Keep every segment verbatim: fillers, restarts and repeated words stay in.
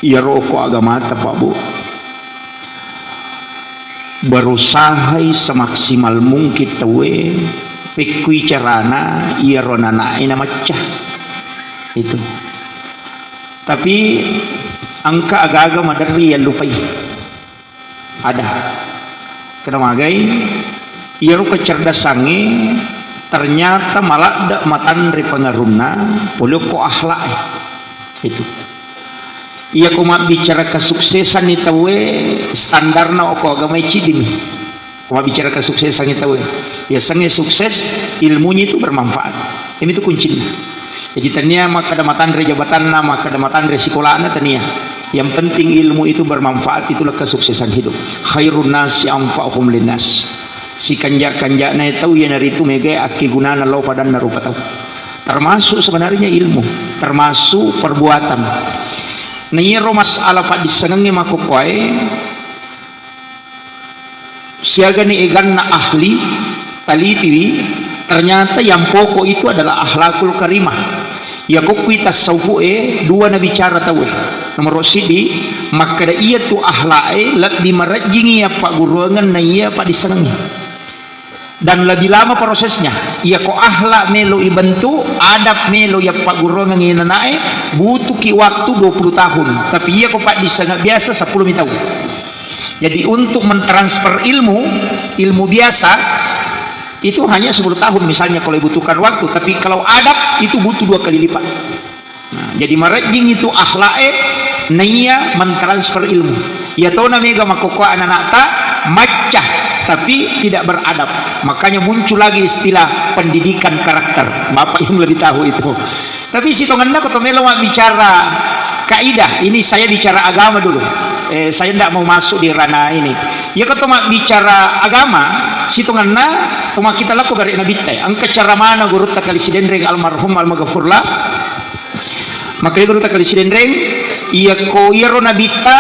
Iyaro ko agamata, Pak, Bu, berusahai semaksimal mungkin tauwe, pekkui carana iyaro anana'e namacca. Itu. Tapi engka aga-aga maderri yallupai. Ada. Kena magai, iyaro kecerdasangnge ternyata maladde matanre pengaruhna pole okko akhlak e. Itu. Iya ko mabbicara kesuksesan ni tauwe, standarna okko agama e cidini. Ko mabbicara kesuksesan ni tauwe, yasengnge sukses, ilmunya itu bermanfaat. Ini itu kuncinya. Jadi tania makkeda matanre jabatanna, makkeda matanre sikolana, tania. Yang penting ilmu itu bermanfaat, itulah kesuksesan hidup. Khairun nasi anfa'uhum linnas. Sikanja-kanjana tau iyanaritu mega akkegunana lao padanna rupa tau. Termasuk sebenarnya ilmu, termasuk perbuatan. Nah, iyaro masalah paddissengengnge makkokkoe, siagani eganna ahli, talitiwi, ternyata yang pokok itu adalah akhlakul karimah. Iya kokkui tasawufu e, dua nabicara tauwe. Nomor siddi, makkeda iya tu akhlak e lebbi marejjingi iya pagguruangan na iya paddissengengngi. Dan lebih lama prosesnya. Iya ko akhlak melo ibentuk, adab melo iya pagguruangan inanae, butuhki waktu dua puluh tahun. Tapi iya ko paddissengeng biasa sepuluh mi taung. Jadi untuk mentransfer ilmu, ilmu biasa, itu hanya sepuluh tahun misalnya kalau dibutuhkan waktu. Tapi kalau adab itu butuh dua kali lipat. Nah, jadi marejjing itu akhlak e, naiya mentransfer ilmu. Iya tona mega makkokkoe ananakta macca, tapi tidak beradab. Makanya muncul lagi istilah pendidikan karakter. Bapak yang lebih tahu itu. Tapi sitongenna ko to melo mabbicara kaidah, ini saya bicara agama dulu. Eh, saya ndak mau masuk di ranah ini. Iya ko to mabbicara agama, sitongenna to makkita lako gare nabitta. Engka cara mana gurutta kali Sidenreng almarhum almaghfurlah. Makkedai gurutta kali Sidenreng, iya ko iyaro nabitta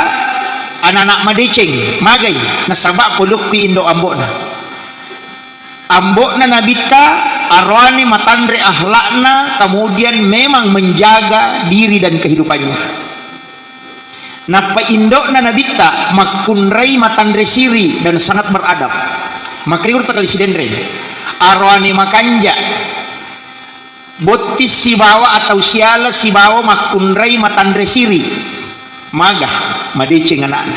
anana madeceng, magai, nasaba polokki indo ambo'na. Ambo'na nabitta aroane matanre akhlakna, kemudian memang menjaga diri dan kehidupannya. Nappa indo'na nabitta makkunrai matanre siri dan sangat beradab. Makkedai gurutta kali Sidenreng, aroane makanja, botting sibawa atau siala sibawa makkunrai matanre siri. Maga, madeceng ana'na.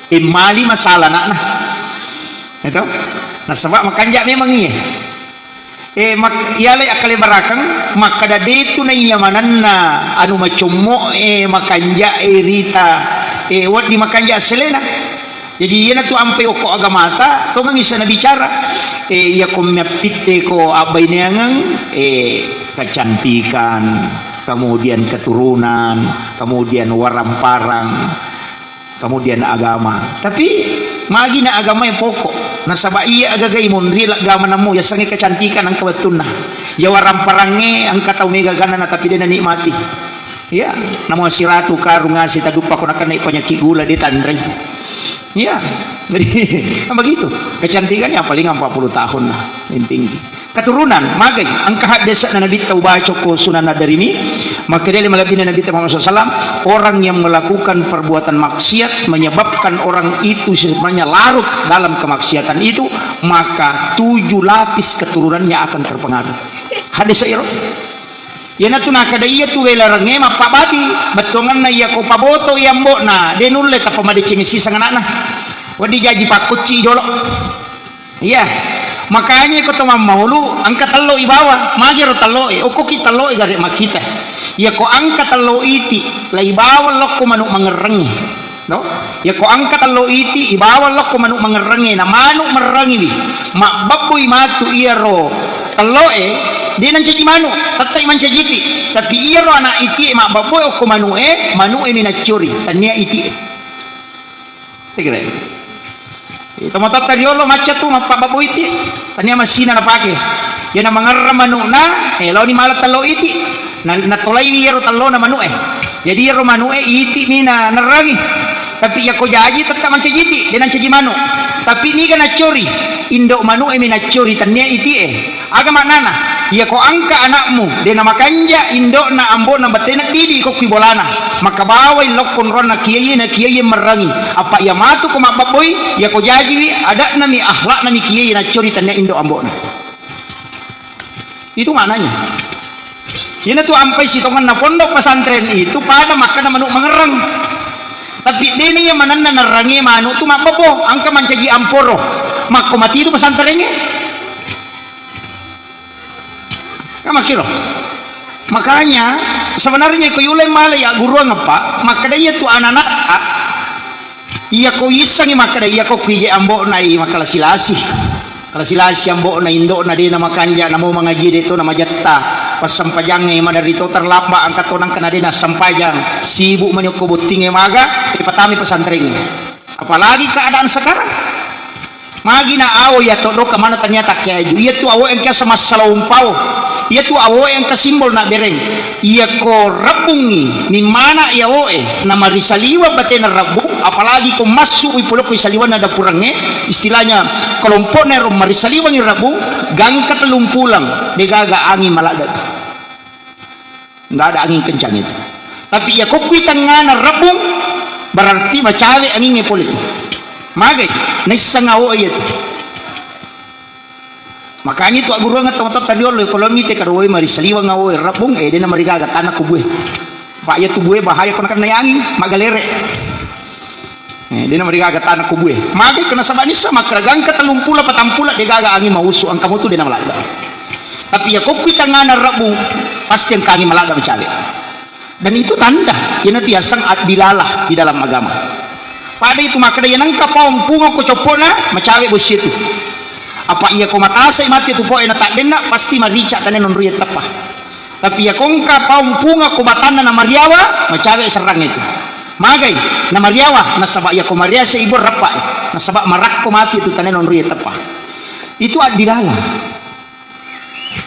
Emmali masalah ana'na. Itu. Nasaba makanja memang iye. Eh, mak-, iyalai akkalebarakeng, makkeda detu naiya manenna anu macommo e, makanja e rita, eh, wedding makanja selena. Jadi, iyanatu ampai okko agamata, tongengi sana bicara. Eh, iya ko meappitte ko abbaineangeng, eh, kecantikan, kemudian keturunan, kemudian waramparang, kemudian agama. Tapi, magina agama yang pokok. Nasaba iya agagai monri agama namu, yasengnge kecantikan engka wettunna. Ya waramparangnge engka tau mega ganna, tapi de nanikmati. Iya, namo siratu karung ase taduppa ko nakenai penyakit gula de tanrei. Iya, jadi begitu. Kecantikan yang paling empat puluh tahun lah, yang tinggi. Keturunan, magai, engka haddese'na Nabitta ubaca ko Sunan Ad-Darimi, makkedai malebbina Nabitta Muhammad sallallahu alaihi wasallam, orang yang melakukan perbuatan maksiat menyebabkan orang itu sebenarnya larut dalam kemaksiatan itu, maka tujuh lapis keturunannya akan terpengaruh. Haddese iro. Iyanatu nakkeda iya tu welarengnge mappabati, bettuangenna iya ko paboto iya ambo'na, de nulle tappa madeceng siseng ana'na. Wedding jaji pakkucci jolo. Iya. Makanya ko to mammaulu, engka tello ibawa, magero tello e, okkoki tello e gare makkita. Iya ko engka tello iti, la ibawa lokko manu mangerrengngi. No? Yako engka tello iti, ibawa lokko manu mangerrengnge, na manu merrengiwi. Mabbebbui matu iyaro tello e, de nancaji manu, tettai mancaji iti. Tapi iyaro ana iti e mabbebbui okko manu e, manu e mi naccori, tania iti e. Tegere. Eh, tomatoatta riolo macca tu mappabbabbui iti, tania masina napake. Iyana mangerreng manu'na, eh, laoni mala tello iti. Na, natolaiwi iyaro tellona manu'e. Jadi iyaro manu'e iti mi na nerrangi. Tapi iyako jaji tetap mancaji iti, de nancaji manu. Tapi niga naccori, indo manu'e mi naccori, tania iti e. Aga maknana? Iyako engka anakmu, de namakanja indo'na ambo'na, bettena didi ko kui bolana. Maka bawai lokko onronna kiaiye na kiaiye merrangi. Apa iya matu ko mabbabboi, iya ko jajiwi, ada'nami, akhlaknami kiaiye naccori tannia indo ambo'na. Itu maknanya. Iyana tu ampai sitongenna pondok pesantren itu pada makkeda manu mangerrang. Tapi dena iya manenna nerrangi manu tu mabbobbo, angka mancaji amporo. Makko mati itu pesantrennya. Kan makkiro. Makanya sebenarnya ko yulai male ya guruang apa, makkeda iya tu anak-anak, ah, iya ko issengi makkeda iya ko kuije ambo'na i makkalasi-lasi. Kalasi-lasi ambo'na, indo'na de na makanja, namo mangaji de to na majetta. Passempajangnge maderri to terlambat angka to nangka na de na sempajang. Sibuk mani okko bottingnge maga, dipatami pesantrengnge. Apalagi keadaan sekarang. Magi na awo iya to doka mana ternyata keaju. Iya tu awo engka semasa laumpau. Iya tu awo engka simbol na bereng. Iya ko rebbungngi, nimmana iya woe, na marisaliweng batena rebbung, apalagi ko massu i pole ko saliwenna dapurengnge, istilahnya kelompokna ero marisaliwengngi rebbung, gangka tellumpuleng, degaga angin maladde tu. Nggak ada angin kencang itu. Tapi iya ko kui tengngana rebbung, berarti macawe angingnge pole. Magai, naisseng awo iya tu. Makanya itu agguruang tau-tau tadi ollo, kalau mite kada woi mari saliweng awo rebbung, eh, dena marigaga tanah kubue. Pak ya tubue bahaya kena kena angin, magalere. Eh, dena marigaga tanah kubue. Maka kena sabani sama keragang ke telung puluh, patang puluh, degaga angin mausu, angka motu dena maladda. Tapi ya kokui tangana rebbung, pasti angka angin maladda mencabek. Dan itu tanda, iyana tu yaseng addilalah di dalam agama. Pada itu maka dia nengka paung punga ko copona, macawe bos itu. Apa iya ko matasai mati tu poe na taddenna, pasti marica tane nonrui teppa. Tapi iya ko engka paung punga ko batanna na mariawa, macawe serrang itu. Magai, na mariawa, nasaba iya ko mariase ibu reppa, nasaba marakko mati tu tane nonrui teppa. Itu addilalah.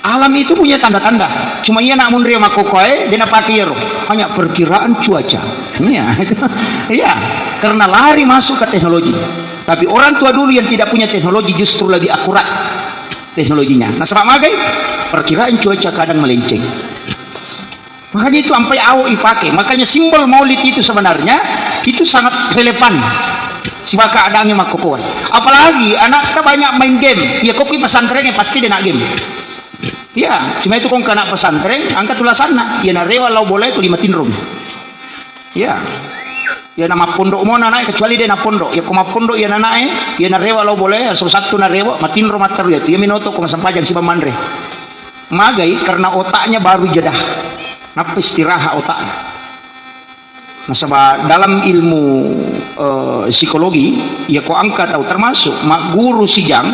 Alam itu punya tanda-tanda. Cuma iya nak munri makkokkoe, dia nak pakai iyaro. Hanya perkiraan cuaca. Iya, iya. Karena lari masuk ke teknologi. Tapi orang tua dulu yang tidak punya teknologi justru lebih akurat teknologinya. Nasaba magai, perkiraan cuaca kadang melenceng. Makanya itu ampai awo ipake. Makanya simbol maulid itu sebenarnya itu sangat relevan. Sibawa keadaannya makkokoe. Apalagi anaknya banyak main game. Ya kok di pesantrennya pasti dia nak game. Ya, cuma itu kong anak pesantren, angka tulasanna. Ya narewa lao bola itu lima tinrung. Ya. Ya nama pondok mo anak, kecuali dia na pondok. Ya koma pondok ya anak, ya narewa lao bola, ya satu narewa, matinro mataru ya. Ya minoto kong sempajang siba manre. Magai karena otaknya baru jeda. Nappa istirahat otaknya. Nasaba dalam ilmu, eh, psikologi, ya ko angka tau termasuk magguru sijang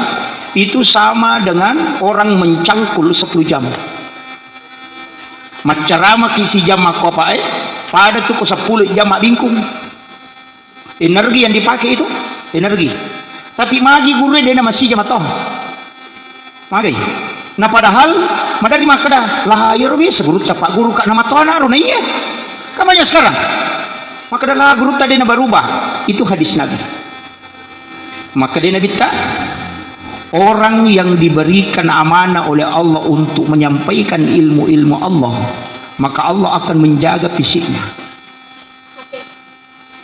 itu sama dengan orang mencangkul sepuluh jam. Maccaramaki sijam makko apae, pada tu ko sepuluh jam mabbingkung. Energi yang dipakai itu, energi. Tapi magi guru dena masija mato. Magai. Nah padahal maderri makkeda, lah iyaro biasa gurutta pagguru ka na mato anaro na iya. Kan banyak sekarang. Makkeda lah gurutta dena berubah. Itu hadis Nabi. Makkeda Nabitta, orang yang diberikan amanah oleh Allah untuk menyampaikan ilmu-ilmu Allah, maka Allah akan menjaga fisiknya.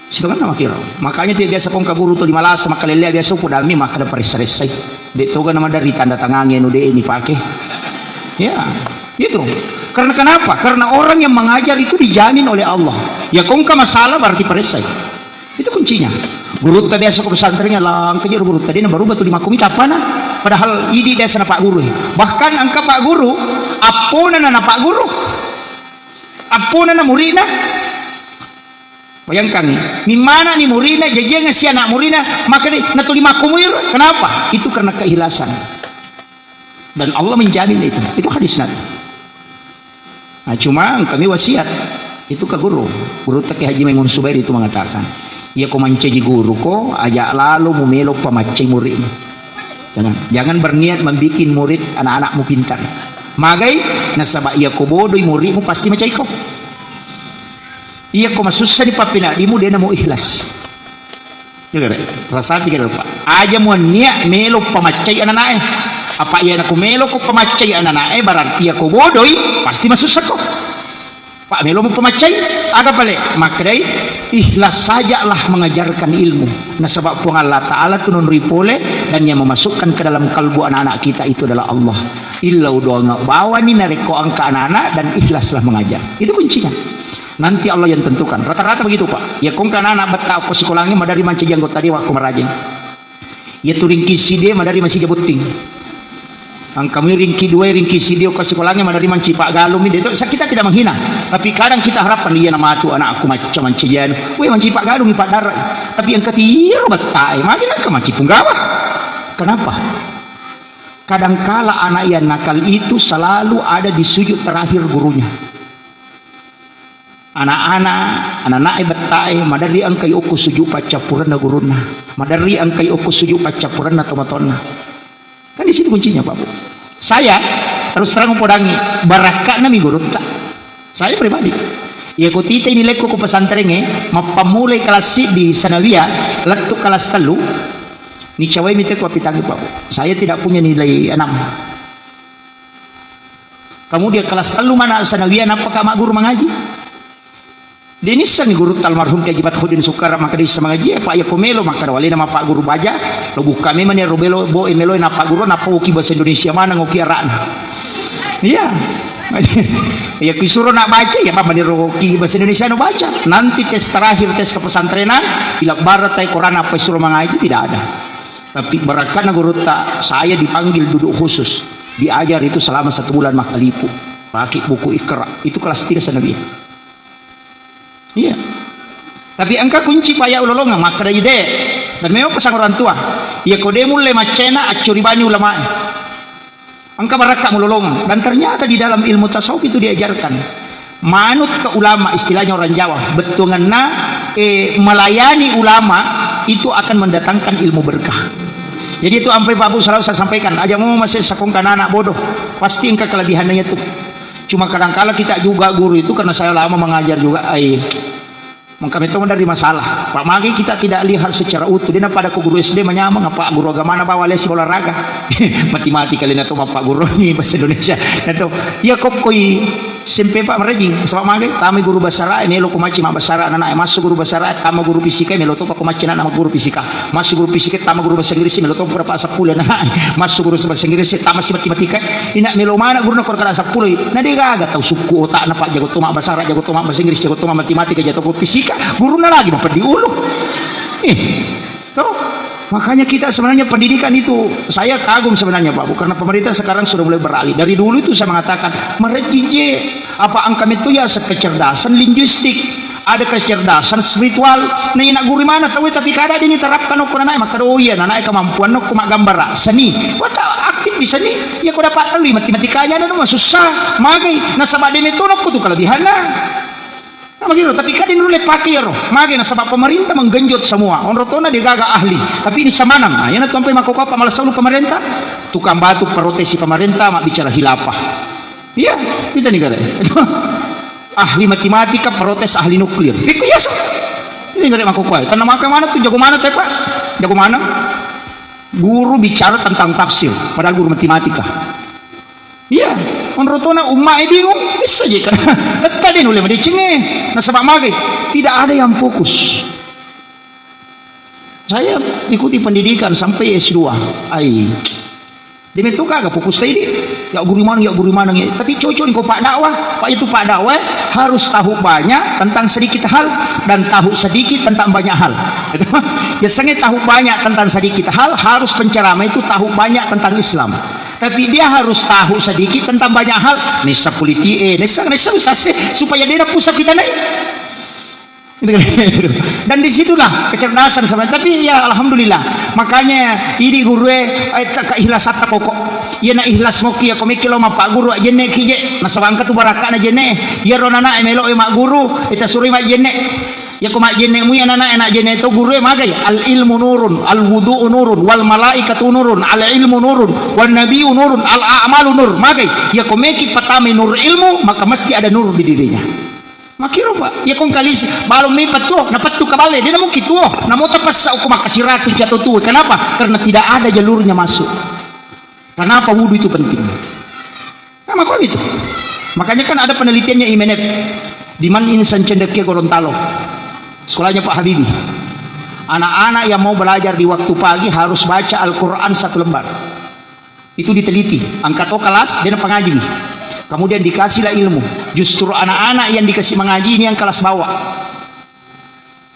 Sitongenna makkiro. Makanya tu biasa kong ka guru tu lima lasa makkalellea biasa uku dami makkeda paressa-ressai. De toga nama dari tanda tangange anu de ni pake. Ya, itu. Karena kenapa? Karena orang yang mengajar itu dijamin oleh Allah. Ya kong ka masalah berarti paressai. Itu kuncinya. Gurutta biasa ko pesantrennya langka jero gurutta dena baru batu lima kumi tapana. Padahal idi biasa na pak guru. Bahkan angka pak guru, appona na pak guru. Appona na murina. Bayangkan, mimmana ni murina, jajiang si anak murina, maka di, natuli makkumui, kenapa? Itu karena keikhlasan. Dan Allah menjamin itu. Itu hadis Nabi. Nah, cuma kami wasiat itu ke guru. Guru Teki Haji Maimun Subair itu mengatakan, iya ko mancaji guru ko, aja lalu mu melo pamaccai muridmu. Jangan, jangan berniat membuat murid anak-anakmu pintar. Magai, nasaba iya ko bodoi muridmu pasti macai ko. Iya ko masussa di pappinadimu dena mu ikhlas. Iya gare, rasapi gare Pak. Aja mu niat melo pamaccai ananae. Apa iya nako melo ko pamaccai ananae, berarti iya ko bodoi pasti masussa ko. Pak, melo mu pemaccai, aga pale? Makkedai, ikhlas sajalah mengajarkan ilmu. Nasaba Puang Allah Ta'ala tu nonroi pole dan yang memasukkan ke dalam kalbu anak-anak kita itu adalah Allah. Illau doang bawani narekko engka anak-anak dan ikhlaslah mengajar. Itu kuncinya. Nanti Allah yang tentukan. Rata-rata begitu, Pak. Ya, ko engka anak-anak betta ko sikolangi madari mancaji anggota dewan ko marajing. Iya tu ringki sidie madari masija botting. Engka mui ringki dua, ringki sidie ko sikolangi madari mancaji paggalung mi. Itu kita tidak menghina. Tapi kadang kita harapkan, iya namatu anakku macca mancaji anu. Weh, mancaji paggalung mi padara. Tapi engka tiro bettae, magi nengka mancaji punggawa. Kenapa? Kadangkala anak yang nakal itu selalu ada di sujud terakhir gurunya. Anak-anak, anak-anak e bettae, maderri engkai okko sujud paccappurenna gurunna. Maderri engkai okko sujud paccappurenna tomatoanna. Kan di situ kuncinya, Pak Bu. Saya terus terang upodangi, barakka'na mi gurutta. Saya pribadi. Iya ko tita ini lekko ko pesantrengnge, mappammulai kelas di sanawiyah, lettu kelas tellu, nicawai mi teko apitangi, Pak Bu. Saya tidak punya nilai enam. Kemudian kelas tellu mana sanawiyah, nappa ka magguru mangaji. Denissengngi gurutta almarhum Kiai Haji Fathuddin Sukara, maka desa mangaji, Pak, iya ko melo, maka walena mappaguru baja, lo buka memang ero belo, bo e melo na pagguru, nappa oki bahasa Indonesia mana ngoki arana. Iya. Iya, kisuro nak baca, ya, Pak, maniro ki bahasa Indonesia no baca. Nanti tes terakhir, tes kepesantrenan, ila barat tai Quran apa suruh mengaji, tidak ada. Tapi barakka'na gurutta, saya dipanggil duduk khusus. Diajar itu selama satu bulan makkalipu. Pakai buku Iqra. Itu kelas tiga sanawiyah. Iya. Tapi engka kunci paya ulolongeng, makkeda ide. Dan memang pesan orang tua. Iya ko de mulle maccena, accuribani ulamae. Engka barakka mulolongeng. Dan ternyata di dalam ilmu tasawuf itu diajarkan. Manut ke ulama, istilahnya orang Jawa, bettuangenna, eh, melayani ulama itu akan mendatangkan ilmu berkah. Jadi itu ampai Pak Bu selalu saya sampaikan, aja mau masih sakongkan anak bodoh, pasti engka kelebihannya itu. Cuma kadangkala kita juga guru itu, karena saya lama mengajar juga, ai, mengkami itu dari masalah. Pak, magi kita tidak lihat secara utuh. Dia pada ke guru S D menyamang apa guru agama na bawa les olahraga. Mati-mati kalian atau bapak guru ini bahasa Indonesia. Atau ya kok koi S M P Pak merajing. Sebab magi kami guru bahasa Arab, melo ko maci ma bahasa Arab anak masuk guru bahasa Arab, tama guru fisika, melo to ko maci anak guru fisika. Masuk guru fisika, tama guru bahasa Inggris, melo to berapa sepuluh anak. Masuk guru bahasa Inggris, tama si matematika. Ina melo mana guru na korkala sepuluh. Na de gaga tau suku otak na Pak jago to ma bahasa Arab, jago to ma bahasa Inggris, jago to ma matematika, jago to fisika. Guru na lagi mapeddi ulu. Eh, toh? Makanya kita sebenarnya pendidikan itu, saya kagum sebenarnya Pak Bu, karena pemerintah sekarang sudah mulai beralih. Dari dulu itu saya mengatakan, merejing je, apa engka metto ya kecerdasan linguistik, ada kecerdasan spiritual. Nah, ina guru mana tahu, tapi kada ini terapkan okko anak, maka do iya anak kemampuan okko maggambara seni. Wata aktif di seni, ya ko dapat telu matematikanya ada mah susah, magai. Nasaba de metto okko tu kelebihanna. Nah, begitu, tapi kada nulle pakai ro. Magi nasaba pemerintah menggenjot semua. Onrotona dia gaga ahli. Tapi ini samanang. Nah, yana tu ampai mako apa malah selalu pemerintah. Tukang batu protes si pemerintah, mak bicara khilafah. Iya, kita nih kare. Ahli matematika protes ahli nuklir. Itu biasa. Ini kare mako kuai. Karena maka mana tuh jago mana tuh, Pak? Jago mana? Guru bicara tentang tafsir, padahal guru matematika. Iya, onrotona umma e bingung, bisa je kan. Tadi nulle madeceng e. Nasaba mage, tidak ada yang fokus. Saya ikuti pendidikan sampai S dua. Ai. Demi itu kagak fokus saya di. Ya guru mana, ya guru mana ya. Tapi cocok ko Pak Dakwah. Pak itu Pak Dakwah harus tahu banyak tentang sedikit hal dan tahu sedikit tentang banyak hal. Itu. Biasanya tahu banyak tentang sedikit hal, harus penceramah itu tahu banyak tentang Islam. Tapi dia harus tahu sedikit tentang banyak hal. Nessa politik, eh, nessa, nessa usah sih, supaya dia pusat kita naik. Dan disitulah kecerdasan sebenarnya. Tapi ya alhamdulillah. Makanya ini guru eh, eh, ke- keikhlasan tak pokok. Iya na ikhlas moki ya komiki lo mapaguru jenne kije. Nasabangka tu barakana jenne. Iya ronana emelo e maguru. Ita suri majenne. Yako majjenne mui anak-anak, anak jenne to gurue magai, al ilmu nurun, al wudu'u nurun, wal malaikatu nurun, al ilmu nurun, wan nabiyyu nurun, al a'malu nur. Magai, yako meki patami nur ilmu, maka mesti ada nur di dirinya. Makiro Pak, yako kalisi balong mi pettuo, na pettu kaballe, dia na mungkin tuo, na mota passa uku makasiratu jatuh tuo. Kenapa? Karena tidak ada jalurnya masuk. Kenapa wudu itu penting? Nah, makanya itu. Makanya kan ada penelitiannya I M N F. Di man insan cendekia Gorontalo. Sekolahnya Pak Habibie. Anak-anak yang mau belajar di waktu pagi harus baca Al-Quran satu lembar. Itu diteliti. Angkat, oh, kelas, dia pengaji nih. Kemudian dikasihlah ilmu. Justru anak-anak yang dikasih mengaji ini yang kelas bawah.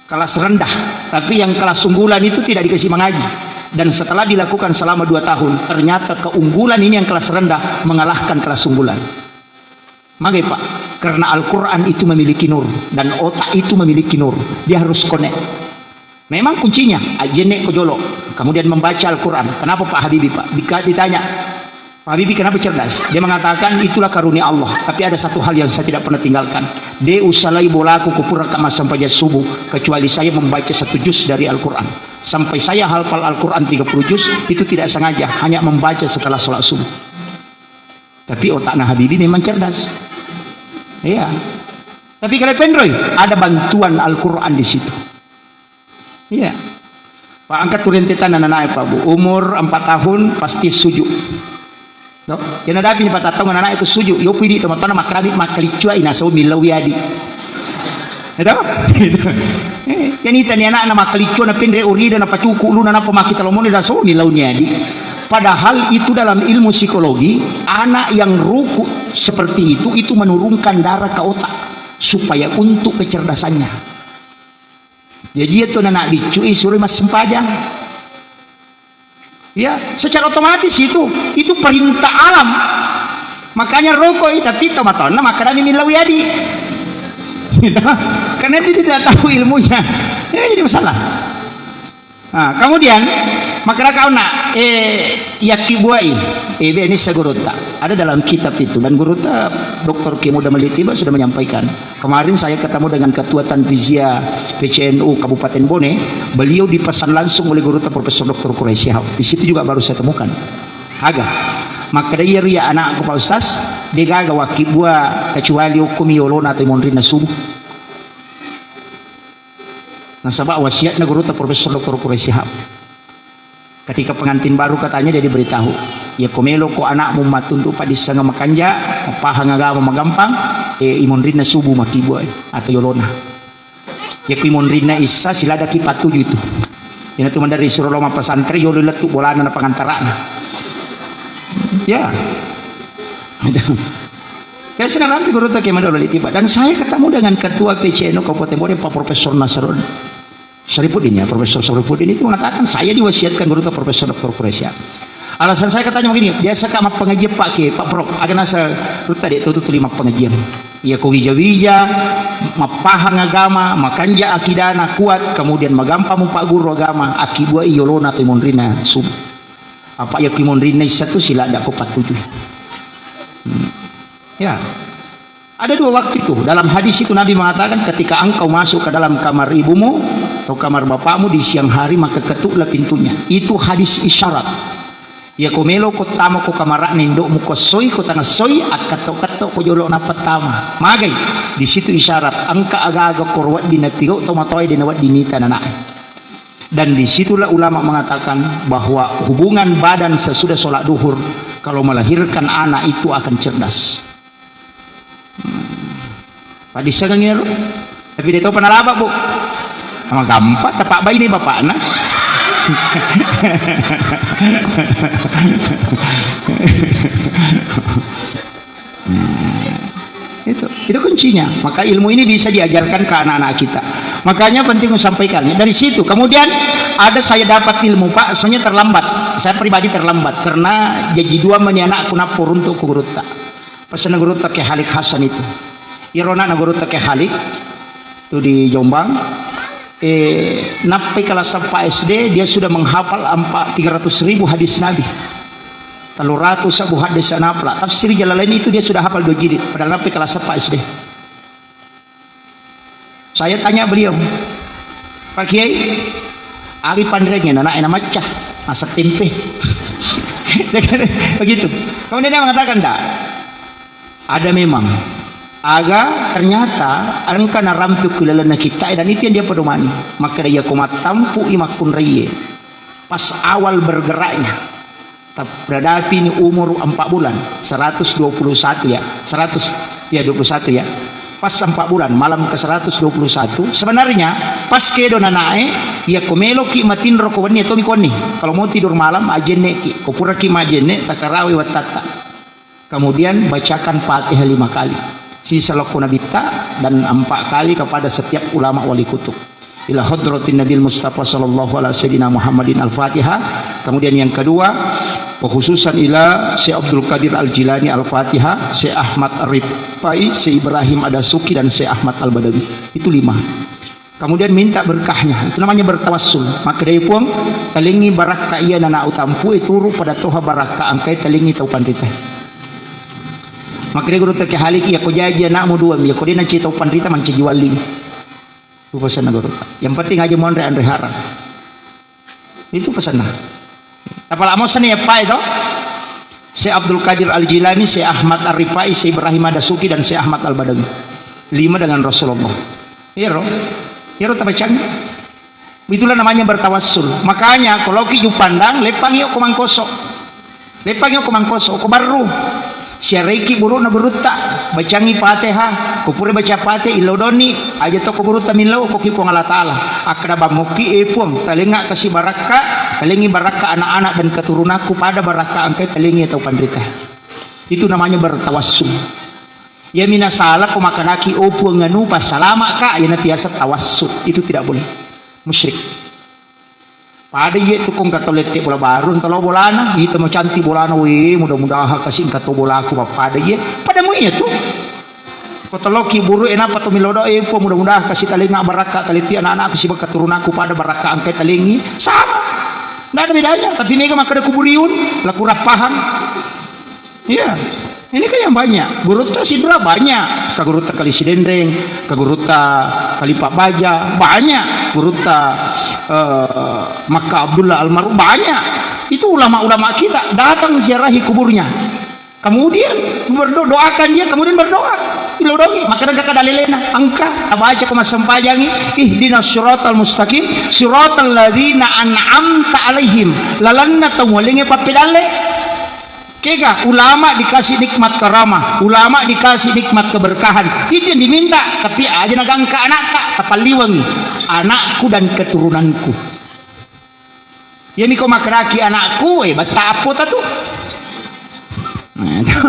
Kelas rendah. Tapi yang kelas unggulan itu tidak dikasih mengaji. Dan setelah dilakukan selama dua tahun, ternyata keunggulan ini yang kelas rendah mengalahkan kelas unggulan. Magai, Pak? Karena Al-Quran itu memiliki nur dan otak itu memiliki nur. Dia harus connect. Memang kuncinya, ajenne ko jolo, kemudian membaca Al-Quran. Kenapa Pak Habibie, Pak? Dika-, ditanya, "Pak Habibie, kenapa cerdas?" Dia mengatakan, "Itulah karunia Allah. Tapi ada satu hal yang saya tidak pernah tinggalkan. De usalai bolaku kupura kama sampai subuh, kecuali saya membaca satu juz dari Al-Quran. Sampai saya hafal Al-Quran tiga puluh juz, itu tidak sengaja, hanya membaca setelah sholat subuh." Tapi otaknya Habibie memang cerdas. Iya. Tapi kalau Penroy, ada bantuan Al-Quran di situ. Iya. Pak, angkat turun tetan anak-anak, Pak, Bu. Umur empat tahun pasti sujud. No? Kena dapi ni patattong anak-anak itu sujud. Yo pidi teman-teman makrabi makalicuai naso millau yadi. Itu? Itu. Eh, yang itu ni anak nama kalicuan pendre urida na pacuku lu na pemaki talomoni naso millau ni yadi. Padahal itu dalam ilmu psikologi, anak yang ruku seperti itu, itu menurunkan darah ke otak supaya untuk kecerdasannya. Jadi itu anak biccu suruh mas sempajang. Ya, secara otomatis itu, itu perintah alam. Makanya rokok itu, tapi teman-teman, maka kami millau yadi. Karena dia tidak tahu ilmunya. Ini jadi masalah. Nah, kemudian, maka kau nak, eh, yaki buai, eh, be, ini segurutta. Ada dalam kitab itu, dan gurutta doktor Kiai Muda Malik Tiba sudah menyampaikan. Kemarin saya ketemu dengan Ketua Tanfizia P C N U Kabupaten Bone, beliau dipesan langsung oleh gurutta Profesor doktor Quraish Shihab. Di situ juga baru saya temukan. Aga, maka dia ria anakku, Pak Ustaz, dia gaga waki buah kecuali hukum yolona atau monrinna subuh. Nasaba wasiatna gurutta Profesor doktor Quraish Shihab. Ketika pengantin baru katanya dia diberitahu, "Ya ko melo ko anakmu matuntu padissanga makanja, mapahang agama magampang, eh, imonrinna subuh makibua, eh, atau yolona. Ya ko imonrinna issa siladaki patuju itu." Ina tu mandari suro lo mapasantri yolo lettu bolana na pangantarana. Ya. Kayak senang rampi gurutta Kiai Muda Malik Tiba. Dan saya ketemu dengan ketua P C N U Kabupaten Bone, Pak Profesor Nasrul. Sarifuddin ya, Profesor Sarifuddin itu mengatakan, "Saya diwasiatkan gurutta Profesor doktor Quraish Shihab." Alasan saya katanya begini, "Biasa kak mappengajian Pak Kiai, Pak Prof, aga nasa rutta dek tutu tuli mappengajian. Iya ko wija-wija, mappahang agama, makanja akidana kuat, kemudian magampang mu Pak Guru agama, akibua iyolona atau monrina subuh. Apa iya ki monrina issa tu sila ada ko patuju." Hmm. Ya. Ada dua waktu itu. Dalam hadis itu Nabi mengatakan, "Ketika engkau masuk ke dalam kamar ibumu atau kamar bapakmu di siang hari, maka ketuklah pintunya." Itu hadis isyarat. Ya ko melo ko tama ko kamara'na indo'mu ko soi ko tanga soi, akkato-kato ko jolo na pertama. Magai, di situ isyarat, engka aga-aga ko wedding napigau to matoa de na wedding nita nana'e. Dan disitulah ulama mengatakan bahwa hubungan badan sesudah sholat duhur kalau melahirkan anak itu akan cerdas. Padissengengngi ero. Tapi de topa nalaba, Bu. Magampang, tapabbaini bapakna. Itu, itu kuncinya. Maka ilmu ini bisa diajarkan ke anak-anak kita. Makanya penting saya sampaikan. Dari situ, kemudian ada saya dapat ilmu, Pak, soalnya terlambat. Saya pribadi terlambat karena jadi dua meni anakku nappo runtuk ku gurutta. Pesan gurutta Kiai Halik Hasan itu. Iro anakna gurutta Kiai Halik, itu di Jombang. Eh, nappai kelas empat S D, dia sudah menghafal empat, tiga ratus ribu hadis Nabi. Tellu ratus abu hadis Nabi. Tafsir Jalalain itu dia sudah hafal dua jilid, padahal nappai kelas empat S D. Saya tanya beliau, "Pak Kiai, ari panrengnya anak enak macca, masak tempe." Begitu. Kemudian dia mengatakan, "Tidak. Ada memang. Aga ternyata engka narampe ku lalenna kita, dan itu yang dia pedomani." Maka dia ko mattampu i makkunraie. Pas awal bergeraknya. Beradapi ni umur empat bulan, seratus dua puluh satu ya, seratus, ya, dua puluh satu ya. Pas empat bulan, malam ke seratus dua puluh satu, sebenarnya pas kedo nanae, iya ko meloki matinro ko wenni, tomi konni. Kalau mau tidur malam, ajenneki. Ko puraki majenne, takarawi wattatta. Kemudian bacakan Fatihah lima kali. Sisa lokko nabitta dan empat kali kepada setiap ulama wali kutub. Ila hadratin Nabil Mustafa sallallahu ala sayyidina Muhammadin Al-Fatihah. Kemudian yang kedua, khususan ila Syekh Abdul Qadir Al-Jilani Al-Fatihah, Syekh Ahmad Rifai, Syekh Ibrahim Adasuki, dan Syekh Ahmad Al-Badawi. Itu lima. Kemudian minta berkahnya. Itu namanya bertawassul. Maka dari Puang, talengi barakka iya nana utampu, eh, turu pada toha barakka angkai talengi tau panrita. Maka dari guru terkehaliki, ya ko jaji anakmu dua, ya ko dena cita panrita mancaji wali. Itu pesanna gurutta. Yang penting aja monre anre harang. Itu pesanna. Apala mosani ya Pak itu? Syekh Abdul Qadir Al-Jilani, Syekh Ahmad Ar-Rifai, Syekh Ibrahim Adasuki, dan Syekh Ahmad Al-Badawi. Lima dengan Rasulullah. Iyaro. Iyaro tabacang. Itulah namanya bertawassul. Makanya kalau ki Jupandang, lepang yuk ko Mangkoso. Lepang yuk ko Mangkoso, ko Barru. Siaraiki burukna gurutta, bacangi Fatihah, ko pura baca Fatihah, illodoni, aja to ko gurutta millau, ko ki Puang Allah Ta'ala. Akkeda bammuki, eh Puang, talenga kasi barakka, talengi barakka anak-anak dan keturunanku pada barakka angkai talengi tau panrita. Itu namanya bertawassul. Ya mina salah ko makanaki, oh Puang anu, pasalama ka, ya nanti asa tawassul. Itu tidak boleh. Musyrik. Pada iye tu kong kato lette bola baru, engka lo bolana, ita mo cantik bolana, we, mudah-mudahan kasi engka to bolaku, pada iye, pada mu iye tu. Ko toloki buru enapa to milodo, eh, Puang, mudah-mudahan kasi talenga barakka, taleti anak-anakku siba keturunanku pada barakka angkai talengi, sama. Nggak ada bedanya, tapi mega makkeda kuburiun, laku rappahang. Iya, ini kan yang banyak. Gurutta sidra banyak. Ka gurutta Kali Sidenreng, ka gurutta Kali Pabbaja, banyak. Gurutta, eh, Makka Abdullah almarhum, banyak. Itu ulama-ulama kita datang ziarahi kuburnya. Kemudian berdo-, doakan dia, kemudian berdoa. Ilodongi, maka daga kada lelena. Engka, tabaca ko massempajangi, ihdinas siratal mustaqim, siratal ladzina an'amta alaihim. Lalanna tau mualinge pappedalle. Kega ulama dikasih nikmat karamah, ulama dikasih nikmat keberkahan. Itu yang diminta, tapi aja nagangka anakta, tapalliwangi. Anakku dan keturunanku. Iyami ko makeraki anakku, eh, batta appo tatu. Nah, itu.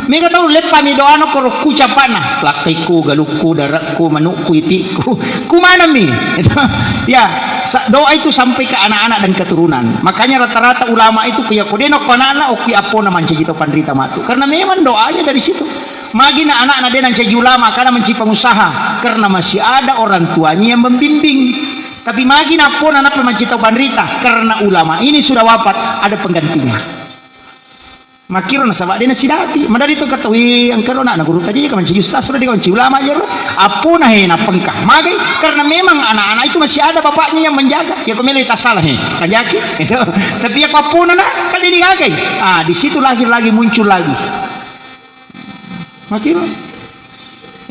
Mega tau leppami doano koro kucapana, lakkaiku, galukku, darakku, manukku, itikku. Kumanami. Itu. Ya, sa-, doa itu sampai ke anak-anak dan keturunan. Makanya rata-rata ulama itu kuya kodeno ko anakna, oki appona mancaji to panrita matu. Karena memang doanya dari situ. Magina anakna dena mancaji ulama, karena mancaji pengusaha. Karena masih ada orang tuanya yang membimbing. Tapi magi nappona nappa maccita panrita, karena ulama ini sudah wafat, ada penggantinya. Makkiro nasaba dena sidapi, madari to kata, "Wih, engkaro nak guru tadi kan mancaji ustaz, sudah dia mancaji ulama aja lo." Appona he nappa engka. Magai, karena memang anak-anak itu masih ada bapaknya yang menjaga. Ya kau melo tak salah he, kan jaki. Tapi ya kau appona nak, kan dia digagai. Ah, di situ lahir lagi, muncul lagi. Makkiro.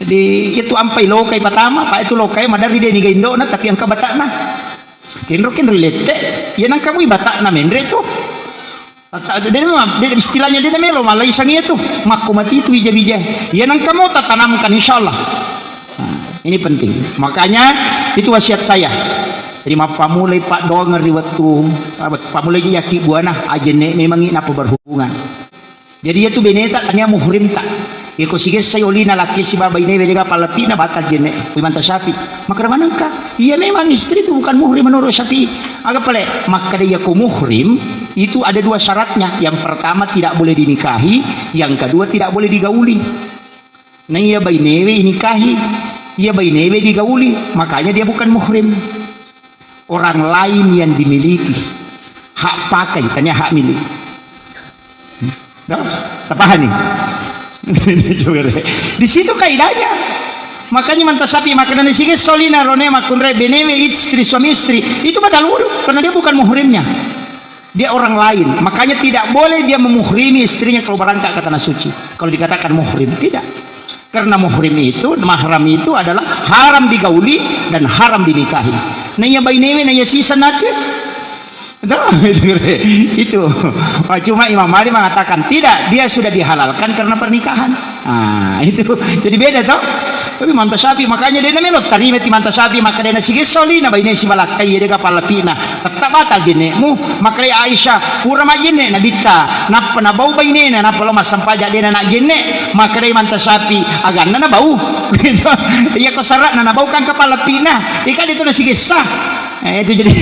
Jadi, itu ampai lokai pertama, Pak, itu lokai maderri de niga indona, tapi engka batana. Kenro, kenro lette, ya nangka mui batana menre tu. Tata-, de memang, de istilahnya de melo, malah isang itu. Makko mati itu bija-bija. Ya nangka mau tatanamkan, insya Allah. Nah, ini penting. Makanya, itu wasiat saya. Jadi, mappamulai Pak doang ri wettu, apa, pamulai yaki buana, ajenne memang ini apa berhubungan. Jadi, iyatu beneta tania muhrimta. Iko sigessai olina laki sibawa bainewe jaga pallapina batal jenne. Kui manta Syafi'i. Makkeda manengka? Iya, memang istri itu bukan muhrim menurut Syafi'i. Aga pale? Makkeda iya ko muhrim itu ada dua syaratnya. Yang pertama tidak boleh dinikahi, yang kedua tidak boleh digauli. Nah, iya bainewe inikahi, iya bainewe digauli, makanya dia bukan muhrim. Orang lain yang dimiliki. Hak pakai, tania hak milik. Dah? Tapahani? Di situ kaidahnya. Makanya manta Syafi'i, makanya di sini solina rone makunre benewe istri, suami istri. Itu batal wudu, karena dia bukan muhrimnya. Dia orang lain. Makanya tidak boleh dia memuhrimi istrinya kalau berangkat ke tanah suci. Kalau dikatakan muhrim, tidak. Karena muhrim itu, mahram itu adalah haram digauli dan haram dinikahi. Naiya bainewe, naiya sisa natu. Itu. Wah, cuma Imam Malik mengatakan, "Tidak, dia sudah dihalalkan karena pernikahan." Ah, itu. Jadi beda toh. Tapi Imam Tasyafi, makanya de' namelo tarima ti Imam Tasyafi, makkeda nasigessa olina baine sibalakkai, de' gaga pallapi'na. Tetap batal jenne'mu. Makkeda Aisyah, pura majjenne' Nabitta, nappa nabau bainena, nappa lao massempaja, de' na najjenne'. Makkeda Imam Tasyafi, aganna nabau. Iya ko sara'na nabau kan kepala pi'na. Ika de' tu nasigessa. Eh, itu jadi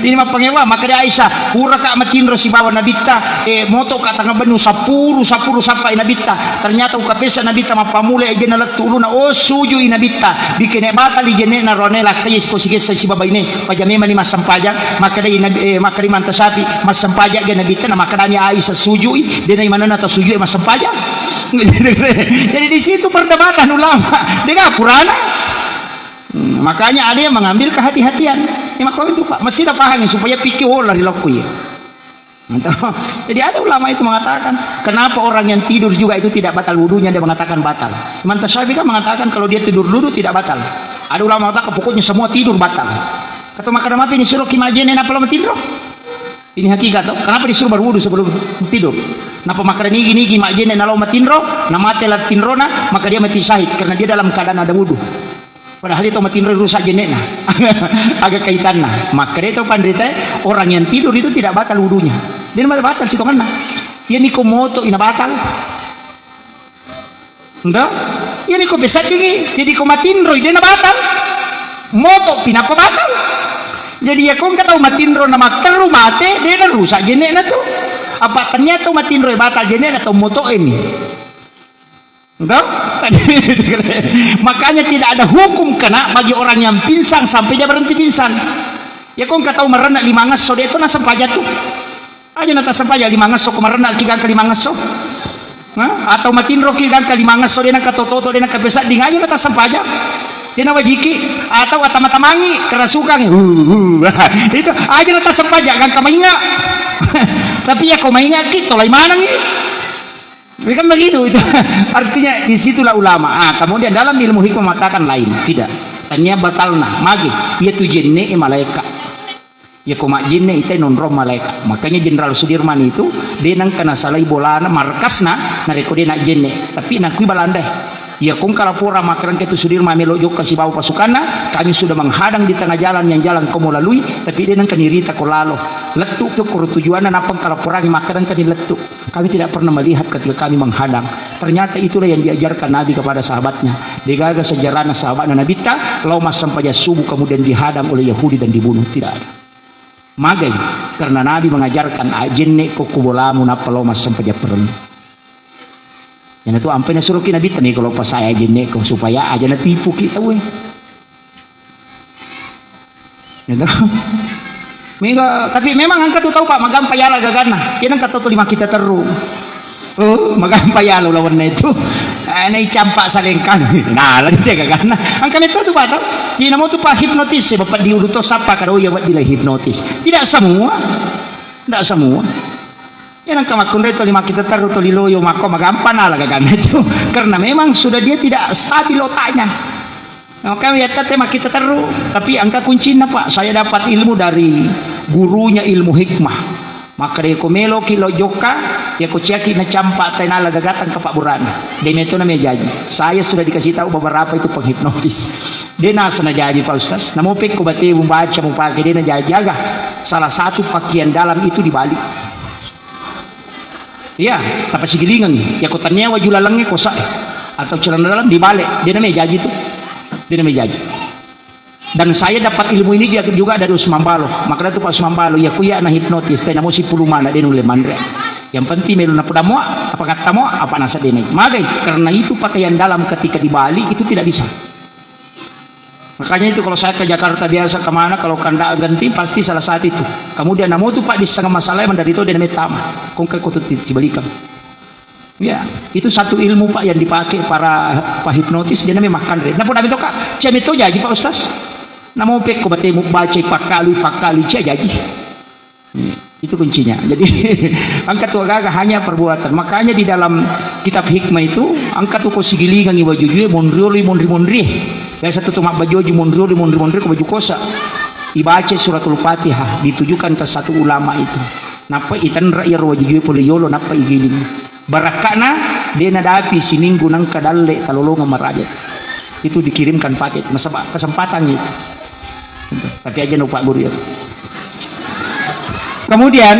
ini mappangewa, makkeda Aisyah, puraka matinro sibawa Nabitta, eh, motoka tengah bennu, sappuru, sappuru sappai Nabitta. Ternyata ukapesa Nabitta mappammula ejena lettu uluna, oh, sujui Nabitta. Bikene batali jenne'na rone lakkai siko sigessa sibawa baine. Paja memang ni massempajang, makkedai Nabi, eh, makkeda Imam Tasyafi, massempajang ga Nabitta, na makkedani Aisyah sujui, de' na imanenna tau sujui massempajang. Jadi di situ perdebatan ulama, de' gaga purana. Hmm, makanya ada yang mengambil kehati-hatian. Ya, makanya itu, Pak. Mesti kita pahami supaya pikir olah di lokku ya. Jadi ada ulama itu mengatakan, kenapa orang yang tidur juga itu tidak batal wudunya, dia mengatakan batal. Imam Tasyafi kan mengatakan kalau dia tidur duduk tidak batal. Ada ulama mengatakan pokoknya semua tidur batal. Kata makkeda mapi ini suruh kimajene napa lo matinro? Ini hakikat toh. Kenapa disuruh berwudu sebelum tidur? Napa makkeda nigi-nigi majene nalo matinro, na mate la tinrona, maka dia mati syahid karena dia dalam keadaan ada wudu. Padahal itu matinro rusak jenne'na. Aga kaitanna. Makkeda itu panrita, orang yang tidur itu tidak batal wudunya. Dia batal sitonganna. Iya niko moto ina batal. Enggak? Iya niko besaddingi. Jadi ko matinro, de' na batal. Moto pinapa batal. Jadi ya ko engka tau matinro na matteru mate, de' na rusak jenne'na tu. Apa tania tau matinro batal jenne'na tau moto ini. Toh? Makanya tidak ada hukum kena bagi orang yang pingsan sampai dia berhenti pingsan. Ya ko engka tau marenna lima ngesso de' to nasempaja tu. Aja na tasempaja lima ngesso ko marenna ki gangka lima ngesso. Hah? Atau matinro ki gangka lima ngesso de' nangka toto de' nangka pesadding aja na tasempaja. De' na wajiki atau atama-tamangi kerasukan. Itu aja na tasempaja gangka mainga. Tapi ya ko mainga ki tolai manangi. Ini kan begitu itu. Artinya di situlah ulama. Ah, kemudian dalam ilmu hikmah mengatakan lain. Tidak. Tania batalna. Magi. Iya tu jenne' malaikat. Ya ko majjenne' ita nonrong malaikat. Makanya Jenderal Sudirman itu de' nangka nasalai bolana markasna narekko de' najjenne'. Tapi nakui Balanda. Ya ko engka laporan makkeda engka tu Sudirman melo jokka sibawa pasukanna, kami sudah menghadang di tengah jalan yang jalan ko mau lalui, tapi de' nangka nirita ko lalo. Lettu' jokka ro tujuanna nappa engka laporangi makkeda engka ni lettu'. Kami tidak pernah melihat ketika kami menghadang. Ternyata itulah yang diajarkan Nabi kepada sahabatnya. De' gaga sejarahna sahabatna Nabitta, lao massempajang subuh kemudian dihadang oleh Yahudi dan dibunuh. Tidak ada. Magai, karena Nabi mengajarkan, ajenne' ko ku bolamu nappa lao massempajang pereng. Iyanatu ampai nasuroki Nabitta, mega lo pasai ajenne' ko supaya aja natipuki tauwe. Gitu. Mega, tapi memang engka tu tau, Pak, magampa yala gaganna. Iya nengka tau tu lima kita terru. Oh, magampa yala ulawenna itu. Eh, na icampa salengkang. Nah, lagi dia gaganna. Engka metto tu, Pak, tau. Iya namo tu, Pak, hipnotis, Bapak di ulu to sapa kado iya, Pak, di hipnotis. Tidak semua. Tidak semua. Ya, nengka makkunrai toli makkita terru, toli loyo, makko magampa nala gaganna itu. Karena memang sudah dia tidak stabil otaknya. Maka ya tette makkita terru, tapi engka kuncinna, Pak. Saya dapat ilmu dari gurunya ilmu hikmah. Maka de' ko meloki lo jokka, ya ko ciaki na campa tai nala gagatang ke Pak Burana. De' metto na mejaji. Saya sudah dikasih tahu beberapa itu penghipnotis. De' nasa najaji, Pak Ustaz. Namo pekko bate mu baca mu pake de' najaji aga. Salah satu pakaian dalam itu dibalik. Iya, tapasigilingengngi. Ya ko tania waju lalengnge kosa atau celana dalam dibalik, de' name jaji tu. De' name jaji. Dan saya dapat ilmu ini juga, juga dari Usman Balo. Makanya tu Pak Usman Balo, ya ku ya na hipnotis, tena mo sipulu mana de' nulle manre. Yang penting melu na poda mo, apa kata mo, apa nasa de' nai. Magai, karena itu pakaian dalam ketika dibalik itu tidak bisa. Makanya itu kalau saya ke Jakarta biasa kemana, kalau kandak genting pasti salah satu itu. Kemudian namo tu, Pak, di setengah masalah mandari to de' name tama. Kongkai ko tu ti-, sibalikang. Ya, itu satu ilmu, Pak, yang dipakai para pahipnotis, de' name makanre. Napa dame to, Kak? Cia metto jaji, Pak Ustaz. Namo pekko bate mu baca pakkalui, pakkalui, cia jaji. Itu kuncinya. Jadi, engka tu gaga hanya perbuatan. Makanya di dalam kitab hikmah itu, engka tu ko sigilingangngi wajujue, monrioli, monri-monri. Biasa tu, tu mabbajoji monrioli, monri-monri ko baju kosa. Ibaca suratul Fatihah, ditujukan ke satu ulama itu. Nappa itenra iyaro wajujue pole yolo, nappa igiling. Barakka'na, de' nadapi siminggu nengka dalle talolongeng maraja. Itu dikirimkan paket, nasaba kesempatan itu. Tapi aja no Pak Guru ya. Kemudian,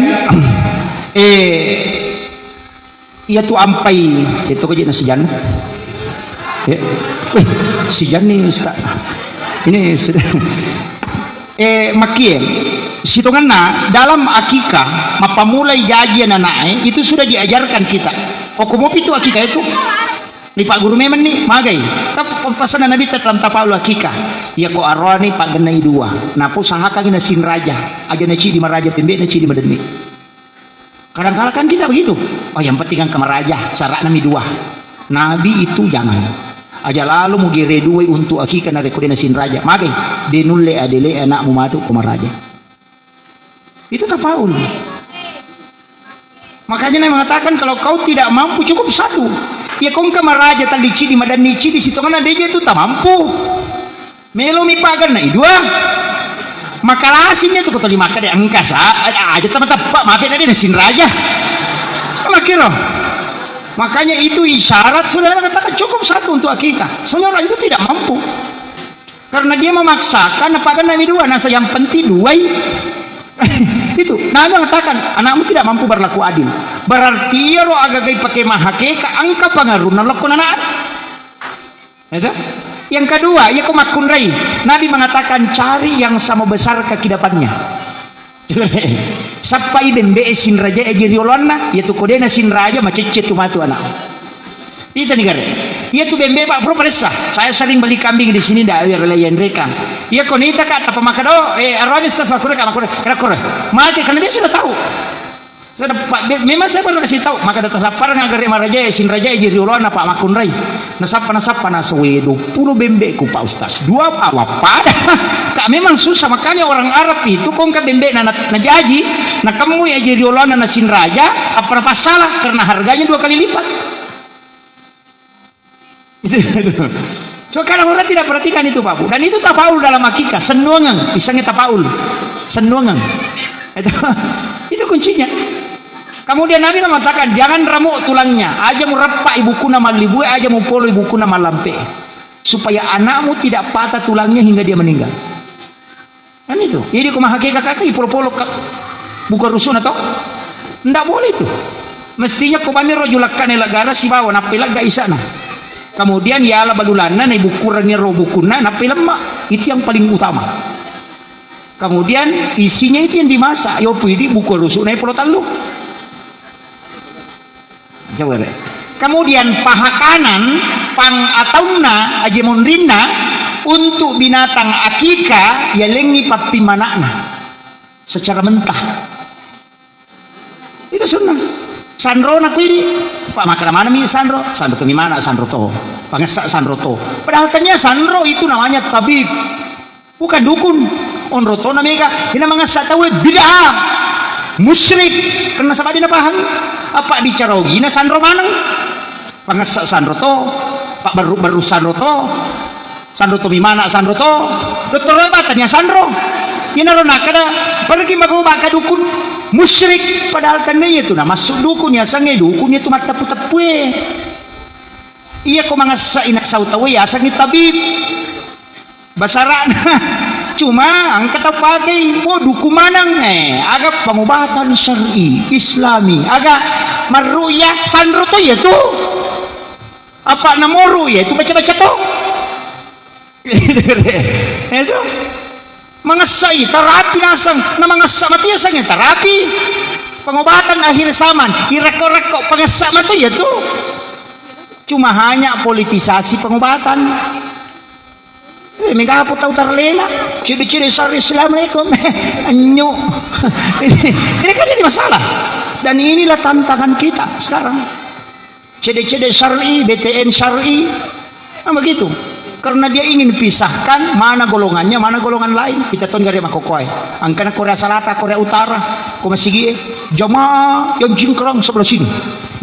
eh, iya tu ampai, itu kok jadi sijan. Eh, eh, sijan nih Ustaz. Ini sudah. Eh, makie, sitonganna dalam akikah, mappamulai jaji ananae, itu sudah diajarkan kita. Okko mopi tu akikah itu. Ni Pak Guru memang ni, magai. Tap-, pesan Nabi dalam tapaul akikah. Iya ko aroni Pak genai dua. Napa usahakan na sinraja. Aja na cidi maraja pembe na cidi madenni. Kadang-kadang kan kita begitu. Oh, yang penting kan kemaraja, syaratnya mi dua. Nabi itu jangan. Aja lalu mugere dua untuk akikah na rekode na sinraja. Magai, denulle adele anakmu matu ko maraja. Itu tapaul. Makanya Nabi mengatakan, kalau kau tidak mampu, cukup satu. Ya, kau engka maraja tali cidi, madanni cidi, sitonganna deje tu tamampu. Melo mi paganna i dua. Makalasing itu kotoli maka de engka sa, aja tama teppa, mape na de na sinraja. Makiro. Makanya itu isyarat, saudara katakan cukup satu untuk akikah. Sebenarnya orang itu tidak mampu. Karena dia memaksakan, apa kan Nabi dua, nasa yang penting duai. Itu, Nabi mengatakan, anakmu tidak mampu berlaku adil. Berarti iyaro agagai pakai mahakeka, engka pengaruhna lokko anak. Itu? Yang kedua, iya ko makkunrai. Nabi mengatakan, cari yang sama besar kekidapannya. Sappai bembe e sinraja e aji rioloanna, iya tu ko de na sinraja macecce tu matu anak. Ita ni gare. Iya tu bembe Pak Pro paressa. Saya sering beli kambing di sini, ndak wilayah Nrekang. Iya ko nita Kak, apa maka do, eh, arwani sta sakura Kak, makura, kura, kura. Mati, karena dia sudah tahu. Sudah, Pak, be-, memang saya baru kasih tahu, maka data sapar nggak gare maraja, eh, sinraja e aji rioloanna Pak makkunrai. Nasappa, nasappa, nasawe dua puluh bembe ku Pak Ustaz. Dua apa? Apa ada? Kak, memang susah, makanya orang Arab itu kongka bembe na, na, najaji, nakemmui aji rioloanna na sinraja, apa napassalah, karena harganya dua kali lipat. Coba kadang orang tidak perhatikan itu, Pak Bu. Dan itu tapaul dalam akikah, sennuangan, pisangnya tapaul. Sennuangan. Itu, itu kuncinya. Kemudian Nabi mengatakan, jangan remuk tulangnya, aja mu reppa ibukuna mallibue, aja mu polo ibukuna mallampe. Supaya anakmu tidak patah tulangnya hingga dia meninggal. Kan itu. Jadi ko mahakeka kaka ipolo-polo ka buka rusuna to. Ndak boleh itu. Mestinya ko bami roju lakkane laggara sibawa nappai lagga isana. Kemudian yala balulanna na ibukkuranni ro bukunna nappai lemma. Itu yang paling utama. Kemudian isinya itu yang dimasak. Yo pidi buka rusuna ipolo tallu. Coba re. Kemudian pahakanan, pang ataunna, aje monrinna untuk binatang akika yalengngi pappimana'na secara mentah. Itu sunnah. Sanrona kuidi, Pak, makkeda maneng mi sanro, sanro to mi mana, sanro to. Pangessa sanro to. Padahal tania sanro itu namanya tabib. Bukan dukun. Onro tona mega, ina mangessa tauwe bid'ah. Musyrik. Karena sabadi na pahang. Apa bicara ogina sanro maneng. Pangessa sanro to, pabbaru-baru sanro to. Sanro to mimana sanro to. Dokter apa tanya sanro. Ina ro nakada pergi magoba ka dukun musyrik padahal tania itu na masuk dukun ya sange dukun itu mata putepue. Iya ko mangessa ina sau tauwe ya sange tabib. Basara'na. Cuma engka tau pakei, oh, dukun maneng. Eh, aga pengobatan syar'i, Islami. Aga marru'yah sanro to iya tu. Apa namoru iya tu baca-baca to. Itu. Mangessai terapi naseng, na mangessa mati ya sange terapi. Pengobatan akhir zaman, irekko-rekko pangessa mati ya tu. Cuma hanya politisasi pengobatan. Eh, mega apa tau tarlena? Cede-cede sari, "Assalamualaikum." Anyu. Ini kan jadi masalah. Dan inilah tantangan kita sekarang. Cede-cede syar'i, B T N syar'i. Nah, begitu. Karena dia ingin pisahkan mana golongannya, mana golongan lain. Kita ton gare makokoe. Angkana Korea Selatan, Korea Utara, ko masigi, jamaah yang jingkrang sebelah sini.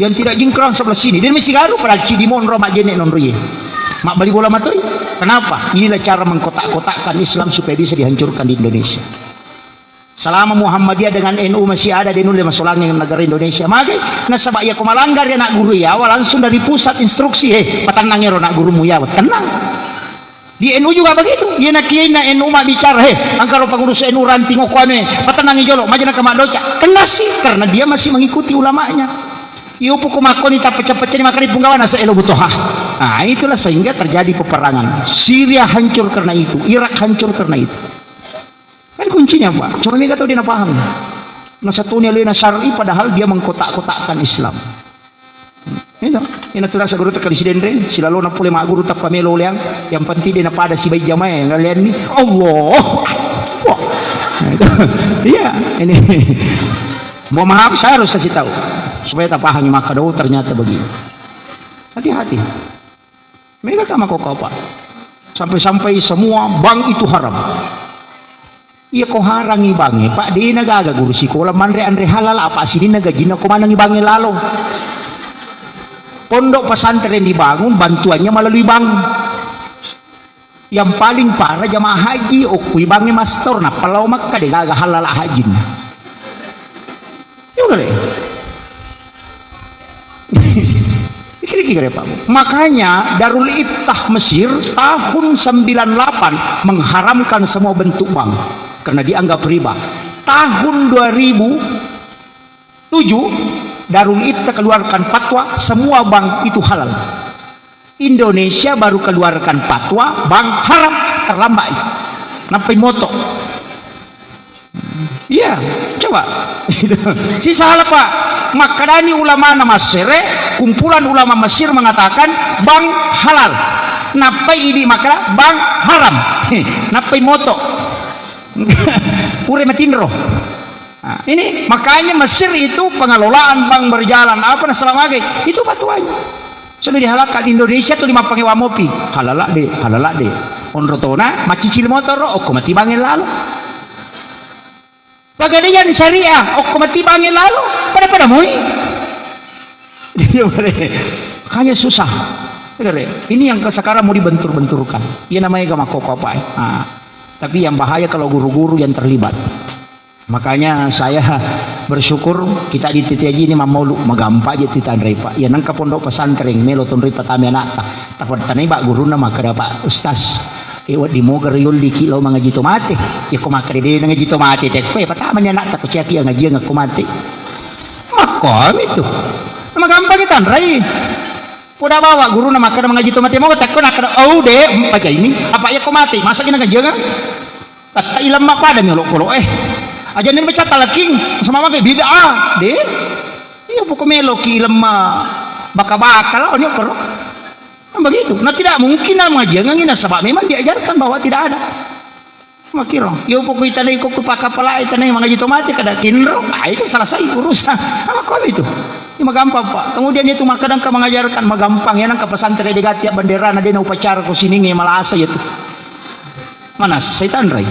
Yang tidak jingkrang sebelah sini. Dia masih garu padahal cidi monro majene nonroye. Mabbali bola matoi. Kenapa? Inilah cara mengkotak-kotakkan Islam supaya bisa dihancurkan di Indonesia. Selama Muhammadiyah dengan N U masih ada, de nulle masolangi negara Indonesia. Magai, nasaba iya ko malanggar ya anak guru yawa langsung dari pusat instruksi, eh, patennang ero anak gurumu yawa. Tenang. Di N U juga begitu. Iya, nakiyainna N U mabbicara, "He, engka lo pengurus N U ranting okko anu e, patenangi jolo, maja naka maddoca." Kena sih, karena dia masih mengikuti ulamanya. Iyo, poko makkoni tapecce-pecce ni makkoni punggawana se elo butoha. Nah, itulah sehingga terjadi peperangan. Syria hancur karena itu, Irak hancur karena itu. Kan kuncinya, Pak. Cuma mereka tahu dia paham. Nah, satu ni alena syar'i padahal dia mengkotak-kotakkan Islam. Itu, ina tu rasa guru tekkali sidenre, silalona pole magguru tappa melo uleang, yang penting dia napada sibai jamaah yang kalian ni, Allah. Wah. Nah, itu. Iya, ini. Mohon maaf, saya harus kasih tahu supaya tapahangi maka do ternyata begini. Hati-hati. Mega kama kau kau, Pak. Sampai-sampai semua bank itu haram. Iya, ko harangi bangnge, Pak, dena gaga guru sikola manre anre halal, apa sininna gajinna ko manengi bangnge lalo. Pondok pesantren dibangun bantuannya melalui bank. Yang paling parah jamaah haji, okkui bangnge mastor, nappa lao Makkah, de gaga halal hajinna. Iya gare. Pikir-pikir ya, Pak. Makanya Darul Iftah Mesir tahun sembilan delapan mengharamkan semua bentuk bank karena dianggap riba. Tahun dua ribu tujuh Darul Iftah keluarkan fatwa semua bank itu halal. Indonesia baru keluarkan fatwa bank haram, terlambat itu. Nappai moto. Iya, coba. Sisala, Pak. Makkadani ulamana Mesir, kumpulan ulama Mesir mengatakan bank halal. Nappai idi makkada bank haram. Nappai moto. Pure matinro. Nah, ini makanya Mesir itu pengelolaan bank berjalan apa nasaba magai itu fatwanya. Sudah dihalalkan. Indonesia tu lima pangewa mopi. Halala de, halala de. Onro tona macicil motor, okko mati bangnge lalo. Pegadaian syariah, okko mati bangnge lalo. Pada-pada moi. Iya, boleh. Makanya susah. Ini yang sekarang mau dibentur-benturkan. Iya, namanya gak makko apa. Nah, tapi yang bahaya kalau guru-guru yang terlibat. Makanya saya bersyukur kita di T T A J ini mammaulu, magampa je titanrei, Pak. Ya nengka pondok pesantren melo tonroi patami anakta. Tapattanai, Pak, guruna makkada, Pak Ustaz, e, wedding moga riolli ki lao mangaji to mate. Ya ko makkada de nangaji to mate, tekko e patamani anakta ko ciaki angajiang ko mate. Makkomi tu. Magampa ki tanrei. Poda bawa guruna makkada mangaji to mate, moga tekko nakkada, "Au de, mpaja ini. Apa ya ko mate? Masa ki nangajiang?" Tatta ilemma pada mi olokolo eh. Aja ni baca talaking sama magai bid'ah de. Iya, poko meloki ilemma baka-baka lah, onyo koro. Kan begitu. Nah, tidak mungkin lah mengajiangi nasaba memang diajarkan bahwa tidak ada. Makiro, yo poko itanai koko pakapala itanai mangaji to mate kada kinro. Ah, itu selesai urusan. Apa kau itu? Ini gampang, Pak. Kemudian itu makadang ka mengajarkan magampang ya nang ka pesantren de gatti bendera na de na upacara ko sininge malasa ya tu. Mana setan rai?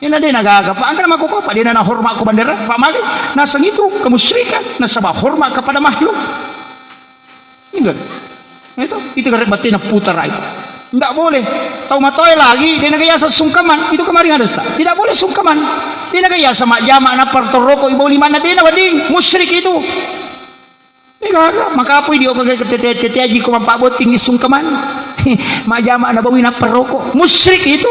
Ina de na gaga, Pak. Angkana mako, Pak, de na hormat ko bendera, Pak, magi naseng itu kemusyrikan, nasaba hormat kepada makhluk. Ingat. Itu, itu kan batte na putar ai. Ndak boleh. Tau matoe lagi, de na gaya sungkaman. Itu kemarin ada, Ustaz. Tidak boleh sungkaman. De na gaya sama jama na pertoroko ibu lima na de na wedding musyrik itu. Ini gaga, maka apa dia kagak tete tete aji ko mampa botting isung keman. Majama na bawi na perroko. Musyrik itu.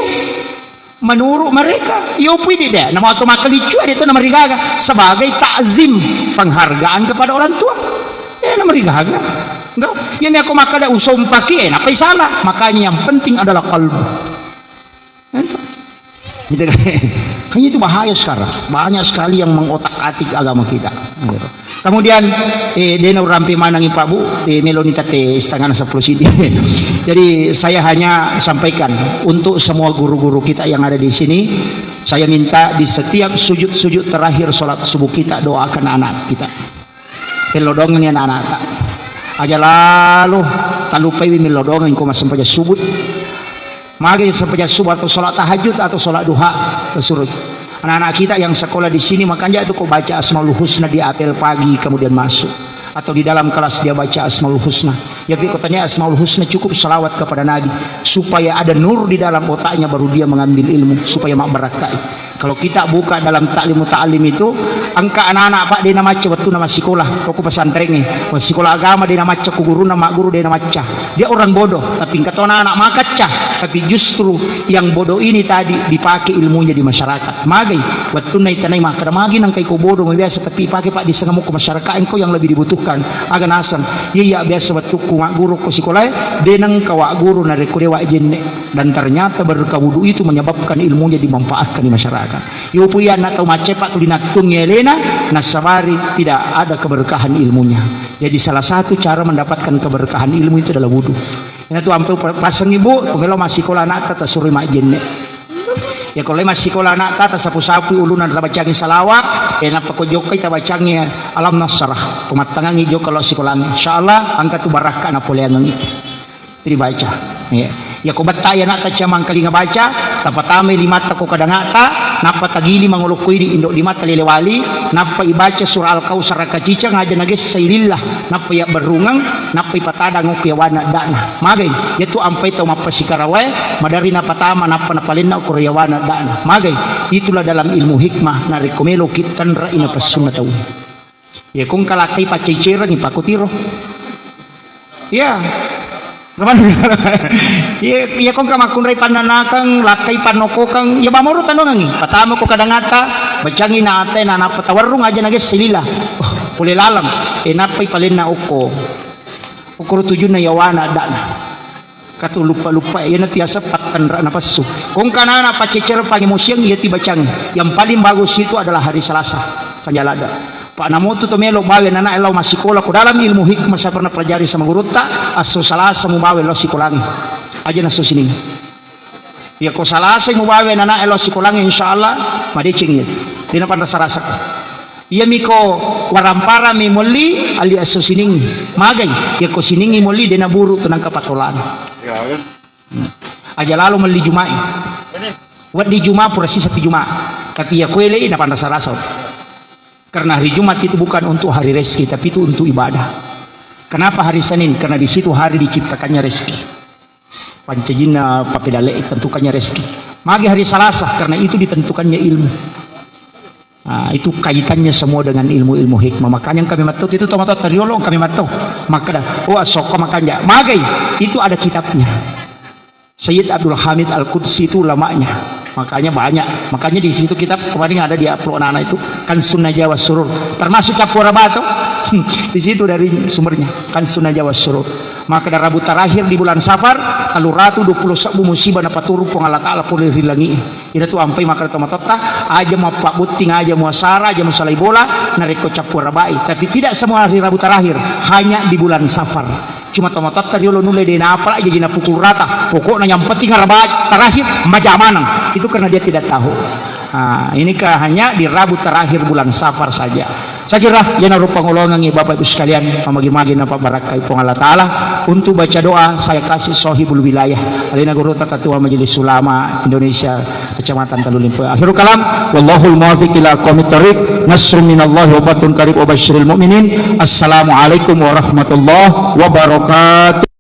Menurut mereka, yo pui di de. Nama atau makan licu ada itu nama rigaga sebagai takzim, penghargaan kepada orang tua. Ya nama rigaga. Enggak, ya ni aku makan ada usum paki, eh, apa salah? Makanya yang penting adalah kalbu. Kan? Gitu kan? Kan itu bahaya sekarang. Banyak sekali yang mengotak-atik agama kita. Gitu. Kemudian, eh, dena urampe manangi Pak Bu, eh, meloni tate setengah sepuluh sini. Jadi saya hanya sampaikan untuk semua guru-guru kita yang ada di sini, saya minta di setiap sujud-sujud terakhir sholat subuh kita doakan anak kita. Pellodongengi anak-anakta. Aja lalo talupaiwi mellodongeng ko massempajang subuh. Magi sempajang subuh atau sholat tahajud atau sholat duha, tersuruh. Anak-anak kita yang sekolah di sini, makanya itu kau baca Asmaul Husna di apel pagi kemudian masuk. Atau di dalam kelas dia baca Asmaul Husna. Ya, tapi kau tanya Asmaul Husna cukup salawat kepada Nabi. Supaya ada nur di dalam otaknya baru dia mengambil ilmu. Supaya mak barakai. Kalau kita buka dalam Ta'lim Muta'allim itu, engka anak-anak, Pak, de' namacca wettunna massikola, ko pesantrengnge. Massikola agama de' namacca, ko gurunna magguru de' namacca. Dia orang bodoh, tapi engka to anak-anak makacca, tapi justru yang bodoh ini tadi dipakai ilmunya di masyarakat. Magai, wettunna itanai makkeda, "Magi nangka iko bodoh, mabiasa tapi ipake, Pak, di sengemu ko masyarakat engkau yang lebih dibutuhkan." Aga naseng, "Iya, iya, biasa wettukku magguru ko sikolae, de' nengka wagguru narekko de' wajenne." Dan ternyata berkah wudu itu menyebabkan ilmunya dimanfaatkan di masyarakat. Yopo iya anak tau macca, Pak, tuli nattuangngi alena, nasabari tidak ada keberkahan ilmunya. Jadi salah satu cara mendapatkan keberkahan ilmu itu adalah wudu. Ina tu ampe pa-, paseng ibu, ko melo massikola anakta tasuroi majjenne. Ya, ko le massikola anakta, tasapu-sapui ulunna, tabacangi salawa, e, nappa ko jokkai tabacangi Alam Nasrah. Ko mattangangi jokka lao sikolangnge. Insyaallah, engka tu barakka napoleangengi. Itu dibaca. Ya. Ya, ko bettai anakta cama engkalinga baca, tapatamai limatta ko kadangata, nappa tagili mangolo ko idi indo limatta lele wali, nappa ibaca surah Al-Kautsar rakacicang aja nagessai lillah, nappa yabberrungeng, nappa ipatadang okko yawana edda'na. Magai, yatu ampai tau mappasikarawai, madari napatama, nappa napalenna okko yawana edda'na. Magai, itulah dalam ilmu hikmah, narekko meloki tenrai napessunna tau. Iya, ko engka lakkai paccecerengi, pakkutiro. Iya. Iya, iya, ko engka makkunrai pannanakang, lakkai pannokokang, iya, mamoro tanongangi. Patama ko kadangata, bacangi na ate, na nappa tawerrung aja nagesse lila. Oh, pole laleng. E, nappai palenna okko. Okkoro tujunna yawana edda'na. Katu luppa-luppa, iyana tiasa pattenra napessu. Ko engka anak-anak paccecere pangimosiang, iya tibacang. Yang paling bagus itu adalah hari Selasa. Kanjala ada. Pak, namotu to melo bawe anak lao massikola ko dalam ilmu hikmah saya pernah pelajari sama gurutta, asso Selasa mubawe lao sikolangi. Aja nasso sining. Iya ko Selasa mubawe anak lao sikolangi, insyaallah madeceng iya. Dena panrasa-rasa. Iyami ko waramparami molli, ali esso siningngi. Magai, iya ko siningngi molli, dena buru tu nangka patolana. Ya, kan? Hmm. Aja lalo melli Juma'i. Ini. Weddi Juma pura sisa pi Juma. Tapi iya ko elei na panrasa-rasa. Karena hari Jumat itu bukan untuk hari rezeki, tapi itu untuk ibadah. Kenapa hari Senin? Karena di situ hari diciptakannya rezeki. Pancajinna papedale tentukannya rezeki. Magi hari Selasa, karena itu ditentukannya ilmu. Nah, itu kaitannya semua dengan ilmu-ilmu hikmah. Makanya kami matto itu, tomatoatta riolo kami matto. Makkeda, oh, asokko makanja. Magai, itu ada kitabnya. Sayyid Abdul Hamid Al-Qudsi itu ulamanya. Makanya banyak. Makanya di situ kitab kemarin ada di upload anak-anak itu, Kansun Najwa Surur. Termasuk Cappuara Batu. Di situ dari sumbernya. Kansun Najwa Surur. Makkeda Rabu terakhir di bulan Safar, tellu ratu dua puluh sebbu musibah napaturu Puang Allah Ta'ala pole ri langi'e. Ina tu ampai makkeda tomatoatta, aja muappabotting, aja muasara, aja musalai bola, narekko Cappuara Ba'i. Tapi tidak semua hari Rabu terakhir, hanya di bulan Safar. Cuma tomatoatta riolo nulle de' napala jaji napukul rata. Pokoknya yang penting Rabu terakhir maja maneng. Itu karena dia tidak tahu. Ah, ini ke hanya di Rabu terakhir bulan Safar saja. Saya kira, iyanaro pangolongengngi Bapak Ibu sekalian, mamagi-magi napabbarakkai Puang Allah Ta'ala. Untuk baca doa, saya kasih Sohibul Wilayah. Alena Gurutta Ketua Majelis Ulama Indonesia Kecamatan Talu Limpoe. Akhirul kalam, wallahul muwaffiq ila aqwamit thariq. Nasrun minallahi wa fathun qarib wa basyiril mu'minin. Assalamualaikum warahmatullahi wabarakatuh.